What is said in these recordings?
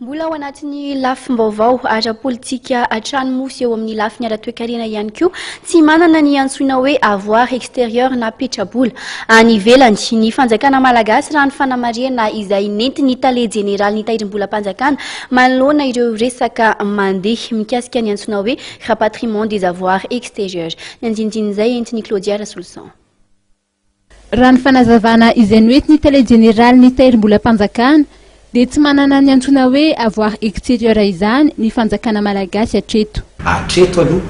Mbola ao anatin'ny lafim-baovao ara-politika hatrany moa sy eo amin'ny lafiny ara-toekarena ihany koa, tsy manana ny antsoina hoe avoir exterieur na petrabola any ivelany ny fanjakana malagasy raha ny fanamarihana izay nentin'ny tale jeneralin'ny tahirim-bolam-panjakana manoloana ireo resaka mandeha mikasika ny antsoina hoe rapatriement des avoirs exterieurs. Ny andinindin'izay entin'i Claudia Rasoloson. Raha ny fanazavana izay noentin'ny tale jeneralin'ny Tahirimbolam-panjakana dia tsy manana ny antsoina hoe avoir exterieur izany ny fanjakana malagasy hatreto. Hatreto aloha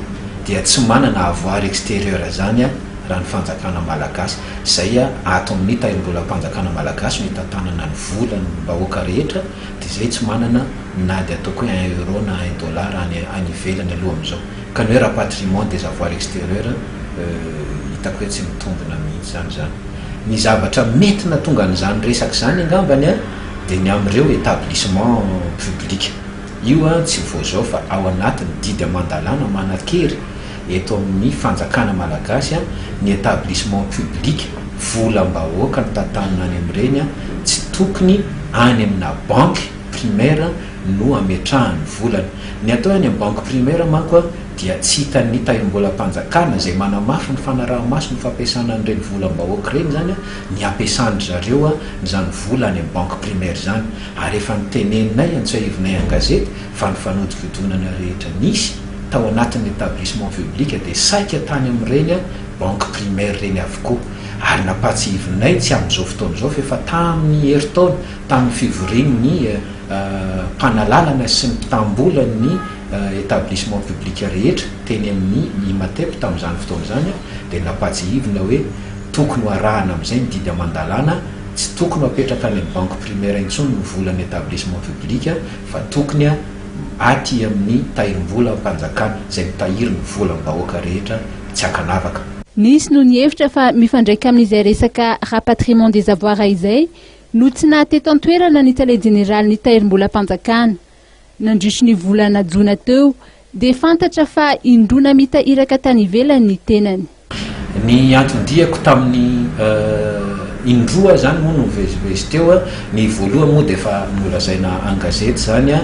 dia tsy manana avoir exterieur izany raha ny fanjakana malagasy. Izay ato amin'ny Tahirimbolam-panjakana malagasy no itantanana ny volan'ny vahoaka rehetra dia izay tsy manana na dia ataoko hoe un euro na un dollar any any ivelany aloha amin'izao. Ka ny hoe rapatriement des avoirs exterieurs hitako hoe tsy mitombina mihitsy izany izany. Ny zavatra mety nahatonga an'izany resaka izany angambany an, dia ny amin'ireo établissement public. Io an tsy vao izao fa ao anatin'ny didy aman-dalàna manan-kery eto amin'ny fanjakana malagasy an, ny établissement public, volam-bahoaka no tantanina any amin'ireny an, tsy tokony any amina banky primaire no ametrahany ny volany. Ny atao hoe any amin'ny banque primaire manko dia tsy hitan'ny tahirim-bolam-panjakana izay manamafy ny fanaraha-maso ny fampiasana an'ireny volam-bahoaka ireny izany ny hampiasan-dry zareo izany vola any amin'ny banque primaire izany. Ary efa noteneninay antsahivinay an-gazety fa ny fanodikodinana rehetra nisy tao anatin'ny établissement public dia saika tany amin'ireny banque primaire ireny avokoa. Ary nampahatsiahivinay tsy amin'izao fotoana izao fa efa tamin'ny herintaona tamin'ny fivorian'ny mpanalalana sy ny mpitam-bola ny établissement public rehetra teny amin'ny Imatep tamin'izany fotoana izany dia nampahatsiahivina hoe tokony ho arahana amin'izay ny didy aman-dalàna, tsy tokony ho apetraka any amin'ny banque primaire intsony ny volan'ny établissement public fa tokony aty amin'ny tahirim-bolam-panjakana izay mitahiry ny volam-bahoaka rehetra tsy ankanavaka. Nisy no nihevitra fa mifandraika amin'izay resaka rapatriement des avoirs izay no tsy naha teto an-toerana ny tale jeneralin'ny Tahirimbolam-panjakana. Nandritry ny volana jona teo dia fantatra fa indroa namita iraka tany ivelany ny tenany. Ny anton-diako tamin'ny indroa izany moa no nivezivezy teo. Ny voalohany moa dia efa nolazaina an-gazety izany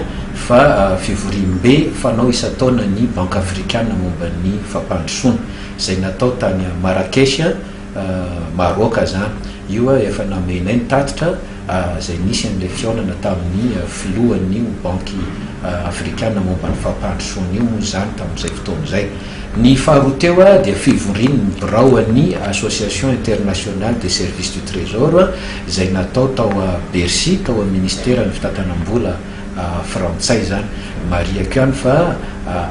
fa fivoriambe fanao isan-taona ny Banky Afrikana momba ny fampandrosoana izay natao tany Marrakech. Maroc zany. Io efa namenay ny tatitra izay nisy an'ilay fihaonana tamin'ny filohan'io banky afrikana momba ny fampandrosoana io moa izany tamin'izay fotoana izay. Ny faharoa teo dia fivorian'ny birao an'ny Association Internationale des Services du Trésor izay natao tao Bercy, tao amin'ny ministeran'ny fitantanam-bola frantsay izany. Marihako ihany fa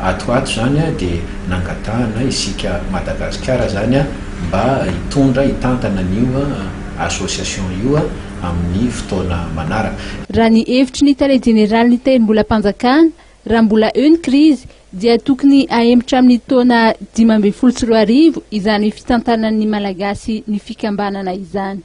ato ho ato izany dia nangatahana isika Madagasikara izany mba hitondra, hitantana an'io association io amin'ny fotoana manaraka. Raha ny hevitry ny tale jeneralin'ny Tahirimbolam-panjakana, raha mbola eo ny krizy dia tokony hahemotra amin'ny taona 2015 izany fitantanan'ny Malagasy ny fikambanana izany.